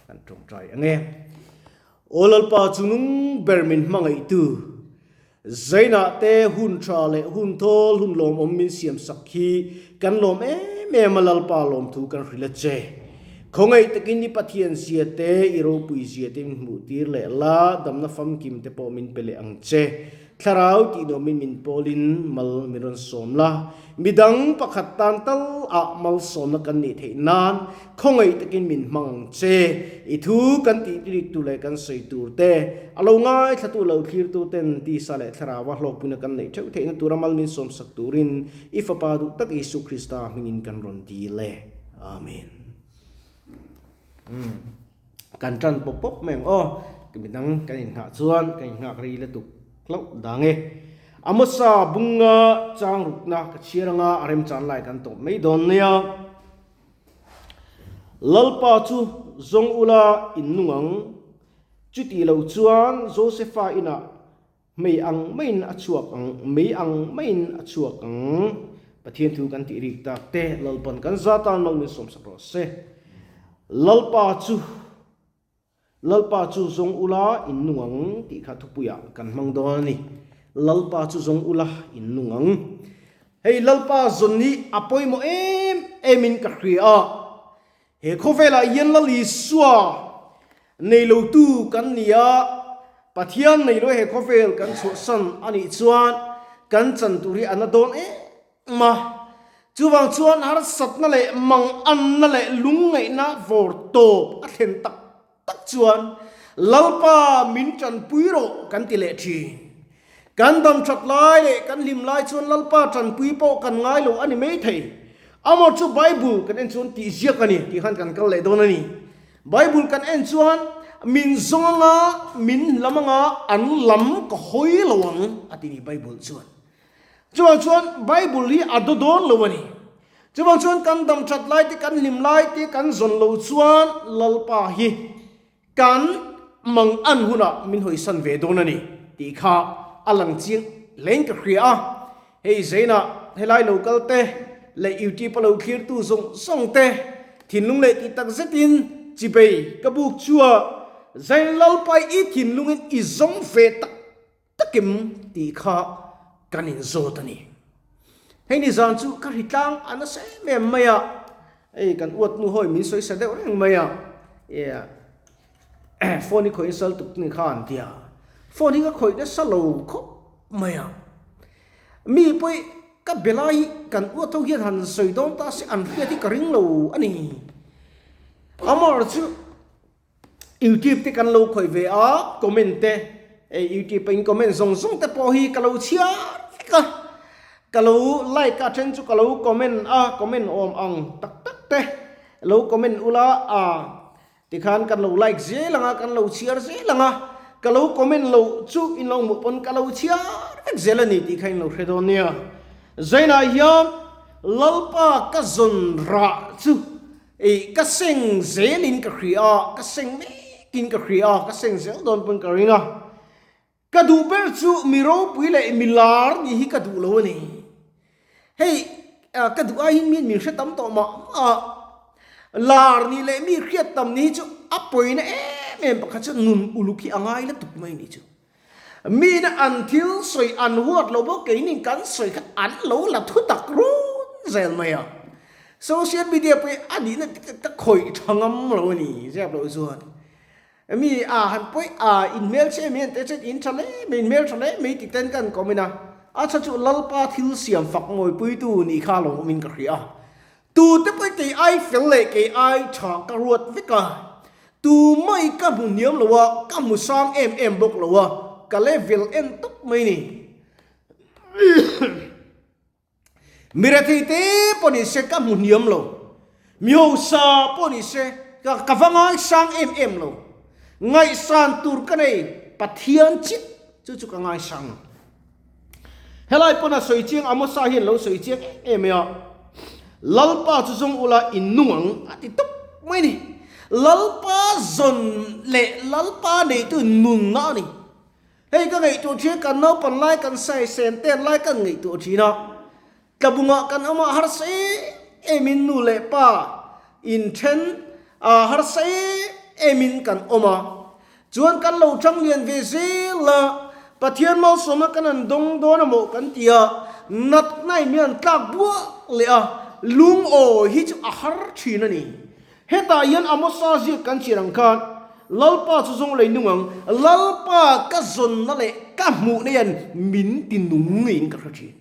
Kan tawngtai ange. Aw Lalpa chu nung ber min hmangaihtu, Zainah te hun tha leh hun thawl hun lawmawm min siam sak hi kan lawm em em a Lalpa lawmthu kan hrilh a che. Khawngaih takin i Pathian zia te, i ropui zia te min hmuh tir leh la, damna famkim te pawh min pe leh ang che. Thlarau tih nuamin min pawlin mal min rawn sawm la, midang pakhat tan tal ah malsawmna kan nih theih nan khawngaih takin min hmang ang che. I thu kan tih rik tur leh kan sawi tur te, a lo ngaithlatu lo thlirtu ten tisa leh thlaraua hlawkpuina kan neih theuh theihna tura mal min sawmsak turin i Fapa duh tak Isu Krista hmingin kan rawn dil e. Amen. Kan tan pawp pawp mai ang aw. Midang kan inghah chuan kan inghak rei lutuk hlauh dang e. Amosa bunga chang rukna ka chhiar anga a remchan lai kan tawp mai dawn nia. Lalpa chu zawng ula in nung ang. Chuti lo chuan Josefa inah mei ang maiin a chhuak ang, mei ang maiin a chhuak ang. Pathian thu kan tih rik tak te Lalpan kan za tan mal min sawmsak rawh se. Lalpa chu Lalpa chu zawng ula in nung ang tih kha thupuiah kan hmang dawn a ni. Lalpa chu zawng ula in nung ang. Hei Lalpa zawn hi a pawimawh em em in ka hria a. He khawvelah hian Lal Isua nei lotu kan ni a, Pathian nei lo he khawvel kan chhuahsan a nih chuan kan chan tur hi a na dawn em a. Chuvang chuan harsatna leh manganna leh lungngaihna vawr tawp a thlen tak tak chuan Lalpa min tanpui rawh kan ti leh thin. Kan dam that lai leh kan hlim lai chuan Lalpa tanpui pawh kan ngai lo a ni mai thei. Amaw chu Bible kan en chuan tih ziak a ni tih khan kan kal leh dawn a ni. Bible kan en chuan min zawng anga min lam anga an lam ka hawi lo ang a ti ni Bible chuan. Chuvang chuan Bible hi a daw dawn lo a ni. Chuvang chuan kan dam that lai te, kan hlim lai te kan zawn lo chuan Lalpa hi kan mang an hunah min hawisan ve dawn a ni tih kha a lang chiang hlein ka hria a. Hei Zainah helai lo kal te leh YouTube a lo thlirtu zawng zawng te thinlung leh tih tak zetin chibei ka buk chua Zain Lalpa i thinlungin i zawng ve tak takim tih kha kan inzawt a ni. Hei ni zan chu ka hritlang a nasa em em mai a, hei kan uat nu hawi min sawi sa deuh reng mai a, phone hi khawih in sal tuk ni kha an ti a, phone hi ka khawih nasa lo khawp mai a, mi pawh ka be lai hi kan uat ho hian han sawi dawn ta se an hriat hi ka ring lo a ni. Amar chu. Youtube te kan lo khawih ve a, comment te, hei youtube a in comment zawng zawng te pawh hi ka lo chhiar vek a, ka lo like a then chu ka lo comment a, comment awm ang tak tak te lo comment ula a tikhan kan lo like zel ang a, kan lo chhiar zel ang a, ka lo comment loh chu in lo hmuh pawn ka lo chhiar vek zel a ni tih kha in lo hre dawn nia. Zainah hian Lalpa ka zawn rah chu Ei, ka seng zelin ka hria a, ka seng mekin ka hria a, ka seng zel dawn pawn ka ring a. Ka duh ber chu mi ropui leh mi lar nih hi ka duh lo a ni. Hei, ka duh aiin miin min hre tam tawh mah mah a, lar nih leh mi hriat tam nih hi chu a pawina em em pakhat chu nun uluk hi a ngai lutuk mai nih chu. Miin an thil sawi an huat lo bawk keinin kan sawi kha an lo la thu tak run zel mai a. Social media pawh hi a nihna ka khawih tha ngam lo a ni ziak loh chuan. Mi a han pawi a in hmelchhe mai an teh chuan in tha hle mai in hmeltha hle mai tih ten ka han comment a. A chhan chu Lalpa thil siam fak mawipuitu nih kha lo awmin ka hria a. Tute pawh kei ai fel leh kei ai tha ka ruat vek a, tu mai ka hmu hniam lo a, ka hmu sang em em bawk lo a, ka level en tawp mai ni. Mi rethei te pawh ni se ka hmu hniam lo, mi hausa pawh ni se ka va ngaisang em em lo, ngaihsan tur ka nei Pathian chiah chu chu ka ngaisang lo. Helai pawn a sawi chiang Amosa hian lo sawi chiang em em mai a, Lalpa chu zawng ula in nung ang a ti tawp mai ni. Lalpa zawn leh Lalpa neitu nunna a ni. Hei ka ngaihtuah thin kan naupan lai kan saisen ten lai kan ngaihtuah thin a, Tlabungah kan awm a harsa em em in nu leh pa in then a harsa em emin kan awm a, chuan kan lo chang lian ve zel a, Pathian malsawmna kan han dawng dawn a maw kan ti a, natna in min han tlak buak leh a, lungawi hi chu a har thin a ni. Hetah hian Amosa ziak kan chhiar ang khan, Lalpa chu zawng lei nung ang, Lalpa ka zawnna leh ka hmuhna hian min ti nung ngeiin ka hre thin.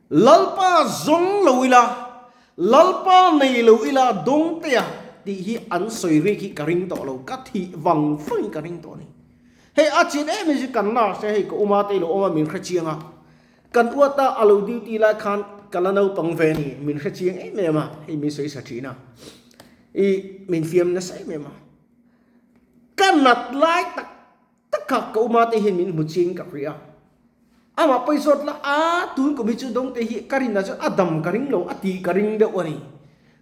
Lalpa zawng lo ila, Lalpa nei lo ila dawngtea tih hi an sawi rik hi ka ring tawh lo, ka thih vang vangin ka ring tawh a ni. Hei a chin em em chu kan nurse hei ka uma te ilo awm a min hrechiang a, Kan uata a lo duty lai khan ka la naupang ve a ni, min hre chiang em em a, hei min sawi sa thin a, i min fiam nasa em em a. Ka nat lai tak tak kha ka uma te hian min hmu chiang ka hria a, amah pawh i zawt la a tun kum hi chu dawngte hi ka rinna chu a dam ka ring lo a tih ka ring deuh a ni.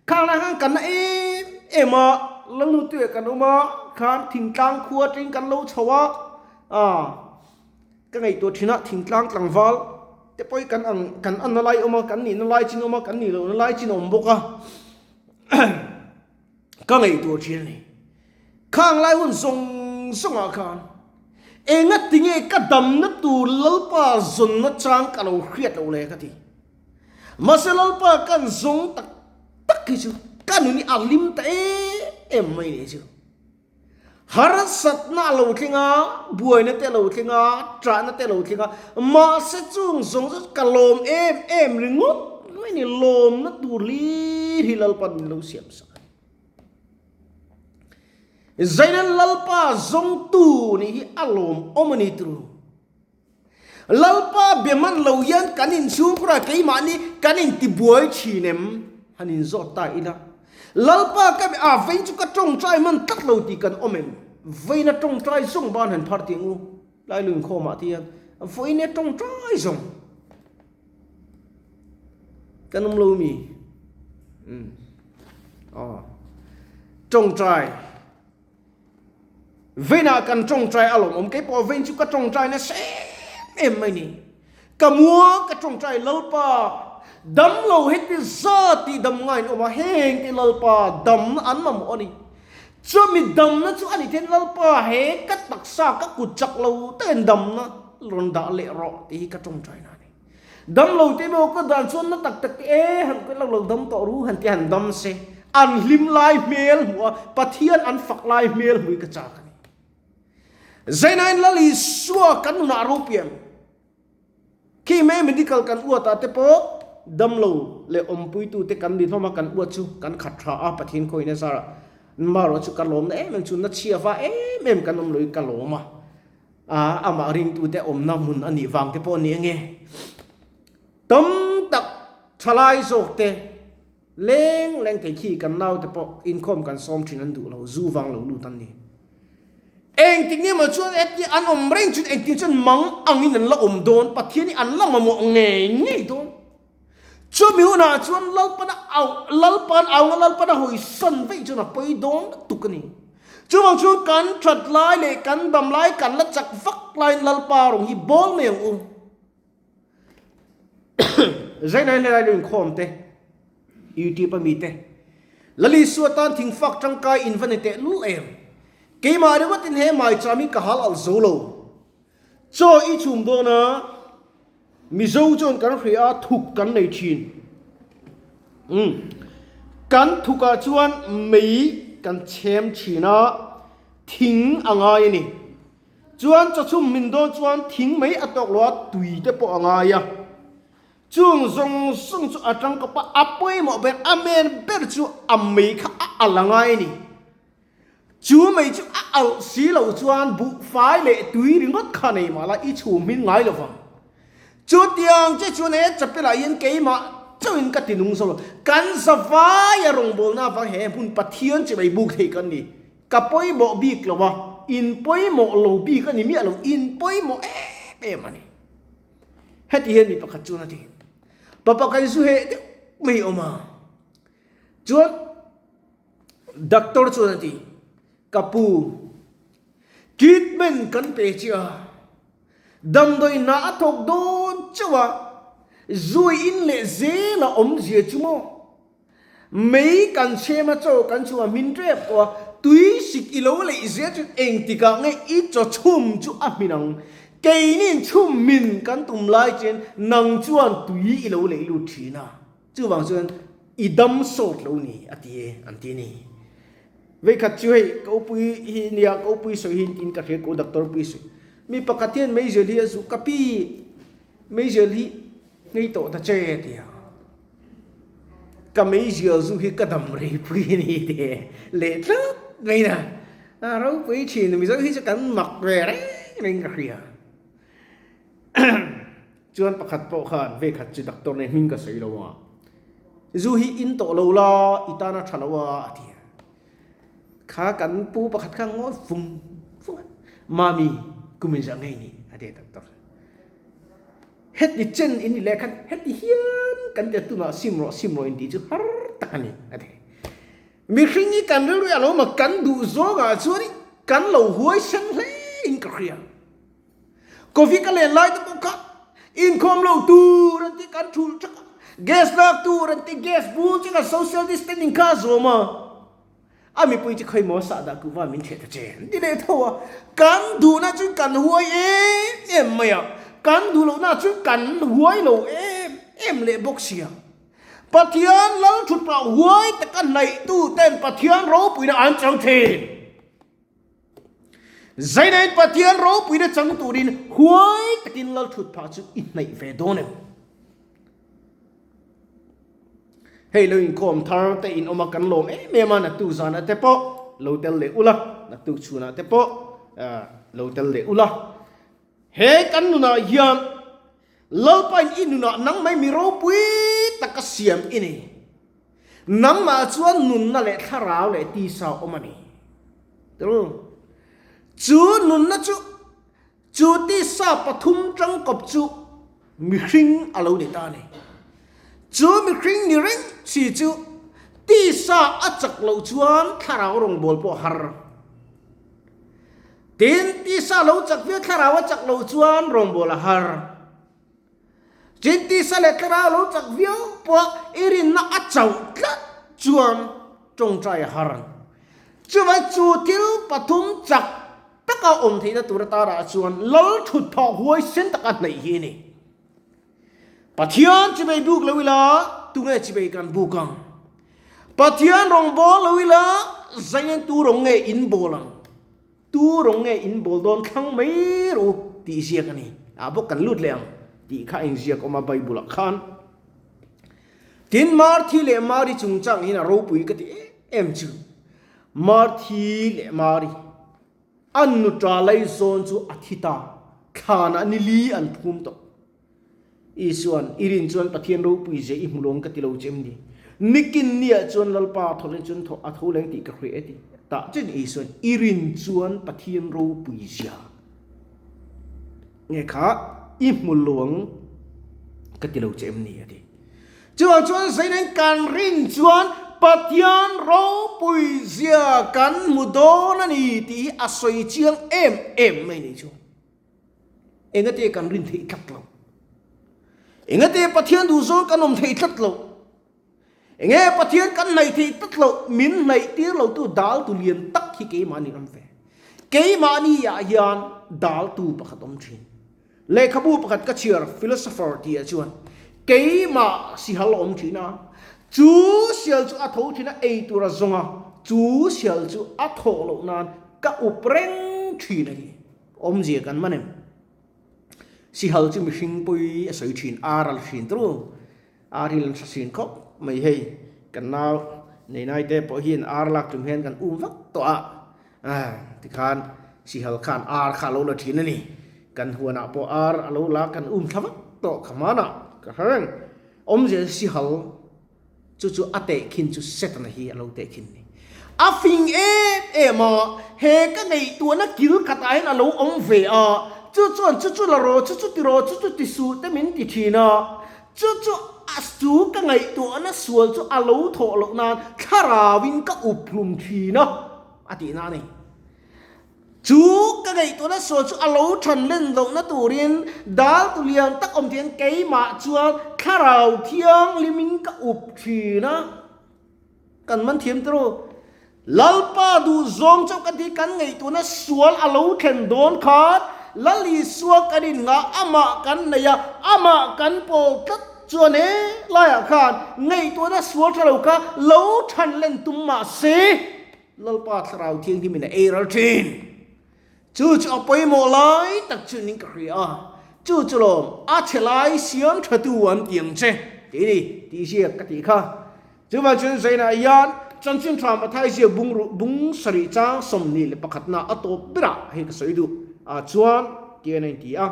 Khang lai khan kan na em em a, Lalnutuia kan awm a, khan thingtlang khua atangin kan lo chho a, ah. Ka ngaihtuah thin a, thingtlang tlangval te pawh hi kan ang kan anna lai awm a, kan nihna lai chin awm a, kan nih lohna lai chin a awm bawk a, ka ngaihtuah thin a ni. Khang lai hun zawng zawngah khan enga tinge ka damna tur Lalpa zawnna chang ka lo hriat loh le ka ti. Mahse Lalpa kan zawng tak tak hi chu ka nun hi a hlim ta em em mai nih chu. Harsatna a lo thleng a, buaina te a lo thleng a, ṭahna te a lo thleng a, mahse chung zawng zawng chu ka lawm em em ringawt mai ni, lawmna tur hlir hi Lalpa'n min lo siam sak a ni. Zainan Lalpa zawngtu nih hi a lawmawm a ni turu. Lalpa be man lo hian kan inchhungkhurah keimahni kan intibuai thin em? Han inzawt ta ila. Lalpa ka be a, vei chu ka tawngtai man tlat lo tih kan awm em? Veina tawngtai zawng ban han phar tih ang u, lai lu inkhawmah te hian vawiin tawngtai zawng kan awm lo mi? Umm. Aw. Tawngtai. Veinah kan tawngtai a lawmawm, kei pawh vein chu ka tawngtai nasa em em mai ni. Ka mua ka tawngtai Lalpa, dam lo heti za tih dam ngaiin awm a, heng te Lalpa damna an mamawh a ni. Chumi damna chu a ni then Lalpa he ka taksa ka kut chak lo takin damna rawn dah leh rawh tih hi ka tawngtai na a ni. Dam lo te maw ka dan chuan na tak tak te e han ka lo lo dam tawh ru han ti han dam se an hlim lai hmel hmuh a Pathian an fak lai hmel hmuh hi ka chak a ni. Zainain Lal Isua kan nunah ropiang khi me medical kan uat ah te pawh dam lo leh awmpuitu te kan ni hlawm a kan uat chu kan khat tha a Pathian khawina zarah marawh chu ka lawm na em em chu na chhia va em em kan awm lo hi ka lawm a. A amah ringtute awmna hmun a nih vang te pawh a ni ange. Tam tak thalai zawk te leng leng thei khi kan nau te pawh inkhawm kan sawm thin an duh lo, zu vang lo lut an ni. Engtik nge maw chuan heti an awm reng chuan engtin chuan mang angin an la awm dawn, Pathian hi an la mamawh ngei ngei dawn. Chumi hunah chuan Lalpana au, Lalpan aunga Lalpana hawisan veih chuan a pawi dawn lutuk a ni. Chuvang chuan kan that lai leh kan dam lai kan la chak vak laiin Lalpa rawng hi bawl mai ang u. Zainai hlelai lo inkhawm te, YouTube a mi te, Lalisua tan thingfak tangkai in va ni teh lul em? Keimah ringawtin he maicham hi ka hal alh zo lo. Chaw i chhum dawn a, Mizo chuan kan hria a, thuk kan nei thin. Umm. Kan thukah chuan mei kan chhem thin a, thing a ngai a ni. Chuan chawchhum min dawn chuan thing mei a tawk lo a, tui te pawh a ngai a. Chung zawng zawng chu a tangkawp a, a pawimawh ber, a men ber chu a mei kha a al a ngai a ni. Chu mei chu a alh si lo chuan buhfai leh tui ringawt kha nei mah la i chhum hmin ngai lo vang. Chutiang che chuan he chapelah hian keimah chauhin ka ti nung zo lo. Kan zavaia rawngbawlna avang he hmun Pathian chi mai buk thei kan ni. Ka pawimawh bik lo a, in pawimawh lo bik a ni miah lo, in pawimawh em em a ni. Heti hian mi pakhat chuan a ti, Papa kan zu heh deuh mai awm a. Chuan Doctor chuan a ti, Ka pu, treatment kan pe che a, damdawi hna a thawk dawn chauh a, zui in leh zel a awmzia chu maw? Mei kan chhem a chaw kan chhum a hmin tep tawh a, tui sik i lo leih zel chu engtikah nge i chaw chhum chu a hmin ang? Keini'n chhum min kan tum lai chen nang chuan tui i lo leih lut thin a, chuvang chuan i dam sawt lo ni a ti e an ti a ni. Veikhat chu hei ka upui hi nia ka upui sawi hi in ka hria ka u doctor pui sawi mi pakhat hian meizel hi a zuh ka pi meizel hi ngei tawh ta che a ti a. Ka meizial zu hi ka dam rei pui a ni tih leh tlat mai na. A ropui thin Mizo hi chu kan mak ve reng reng ka hria. Chuan pakhat pawh khan ve khat chu doctor nen hming ka sawi lo a, zu hi in tawh lo la i tan a tha lo a a ti a. Kha kan pu pakhat kha ngawi vung vung a, Mami kum in zah ngei ni a ti a doctor. Heti chen in ni leh khan heti hian kan ti a tunah sim rawh sim rawh in tih chu har tak a ni a ti. Mihring hi kan rilru a lo mak kan duh zawngah chuan kan lo huaisen hle in ka hria. Coffee ka len lai te pawh kha inkhawm lo tur an ti kan thul thak a, gas lak tur an ti gas bul chu kan social distancing kha a zawm a. A mipui chu khawi maw sahdah kuh va min theh ta che an ti leh tho a, kan duhna chu kan huai em em mai a, kan duh lohna chu kan huai lo em em leh bawk sia. Pathian lal thut pah huai taka hnaihtu ten Pathian ropuina an chang thin. Zainain Pathian ropuina chang turin huai takin lal thut phah chu i hnaih ve dawn em? Hei lo inkhawm thar te in awm a kan lawm em em a naktuk zanah te pawh lo tel leh ula naktuk chhunah te pawh lo tel leh ula he kan nunah hian Lalpain i nunah nang mai mi ropui taka siam i ni. Nangmah chuan nunna leh thlarau leh tisa awm a ni. Chu nunna chu Chu tisa pathum tangkawp chu mihring a lo ni ta a ni. Chu mihring ni reng si chu tisa a chak loh chuan thlarau rawngbâwl pawh a har. Tin, tisa lo chak viau thlarau a chak loh chuan rawngbâwl a har. Tin, tisa leh thlarau lo chak viau pawh i rinna a chauh tlat chuan tawngtai a har. Chuvai chu thil pathum chak taka awm theihna tur atarah chuan lal thut phah huaisen taka hnaih hi a ni. Pathian chibei buk lo ila tunge chibei kan buk ang? Pathian rawng bawl lo ila zainen tu rawng nge in bawl ang? Tu rawng nge in bawl dawn thlang mai rawh u tih ziak a ni. Ah bawk kan lut leh ang tih kha a inziak awm a Bible ah khan. Tin Marthi leh Mari chungchang hian a ropui ka ti em em chu. Marthi leh Mari an nuṭa laizawn chu a thi ta, thlanah ni li an phum tawh. Isuan, I rin chuan Pathian ropui zia i hmu lawng ka ti lo che em ni? Nikin niah chuan Lalpa thaw leng chuan thaw a tho leng tih ka hria e ti. Tah chuan Isuan, I rin chuan Pathian ropui zia nge kha i hmu lawng ka ti lo che em ni? a ti. Chuvang chuan Zainain kan rin chuan Pathian ropui zia kan hmu dawn a ni tih hi a sawi chiang em em mai ni chu. Engate kan rin theih tlat lo. Engate Pathian duh zawng kan awm theih tlat lo. Enge Pathian kan hnaih theih tlat lo, min hnaih tir lo tu dal tu lian tak hi keimahni awm ve. Keimahni ah hian dal tu pakhat awm thin. Lehkhabu pakhat ka chhiar philosopher tih ah chuan keimah sihal a awm thin a, chu sial chu a tho thin a, ei tur a zawng a, chu sial chu a thawh loh nan ka up reng thin a ni. Awmzia kan man em? Sihal chu mihring pawi a sawi thin, ar a la thin turu, ar hi lan hra thin khawp mai hei, kan nau nei te pawh hian ar lak tum hian kan um vak tawh a, tikhan sihal khan ar kha a lo la thin a ni, kan huanah pawh ar a lo la kan um thla vak tawh kha hmanah ka hre reng, awmzia chu sihal Chu chu a tehkhin chu Setana hi a lo tehkhin ni. A fing em em a, he ka ngaihtuahna kil khatah hian a lo awm ve a, chu chuan chu chu la rawh, chu chu ti rawh, chu chu ti suh te min ti thin a, chu chu a chu ka ngaihtuahna sual chu a lo thawh loh nan thlarauin ka up hlum thin a, a tihna a ni. Chu ka ngaihtuahna sual chu a lo than len lohna turin dal tu lian tak awm thian keimah chuan thlarau thianghlimin ka up thin a. Kan man thiam tawh ru. Lalpa duh zawng chauh kan tih kan ngaihtuahna sual a lo thlen dawn khan Lal Isua kan inngah, amah kan nei a, amah kan pawl tlat chuan he laiah khan ngaihtuahna sual tha lo kha lo than len tum mah se Lalpa Thlarau Thianghlimin a ei ral thin. Chu chu a pawimawh lai tak chu ning ka hria a, chu chu lawm a chhe lai siam tha tu an ti ang che tih ni tih ziak ka tih kha. Chuvang chuan Zainah hian chanchin tha Mathai ziak bung ruh bung sarih chang 21 na a tawp berah hei ka sawi duh ah chuan tian a inti a,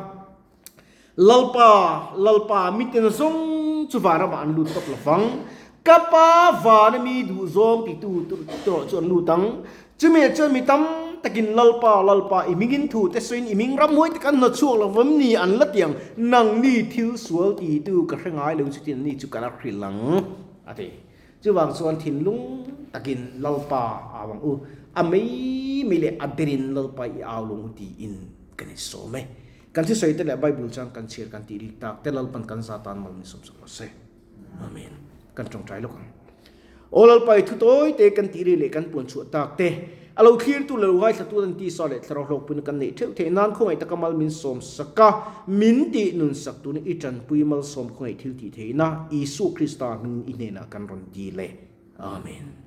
Lalpa, Lalpa, miten zawng chu vanramah an lut tawp lovang, ka pa vana mi duh zawng titu tur erawh chu an lut ang. Chumi ah chuan mi tam takin Lalpa, Lalpa, i hmingin thu te sawiin i hming ramhuai te kan hnawtchhuak lo vawm ni an la ti ang, nangni thil sual titu ka hre ngai lo chutin ani chu ka la hrilh ang, a ti. Chuvang chuan thinlung takin Lalpa au ang u, a mei mei leh a derin Lalpa i au lung u tiin kan insawm e. Kan thusawi te leh Bible chuan kan chhiar kan tih rik tak te Lalpan kan za tan mal min sawm sak rawh se. Amen. Kan tawngtai lawk ang. Aw Lalpa i thu tawi te kan tih ri leh kan puan chhuah tak te, a lo thlirtu leh lo ngaithlatu an tisa leh thlarau hlawkpuina kan neih theuh theih nan khawngaih taka mal min sawm sak a, min tih nun sak tuna i tanpui malsawm khawngaih thil tih theihna Isua Krista hmingin i hnenah kan rawn dil e. Amen.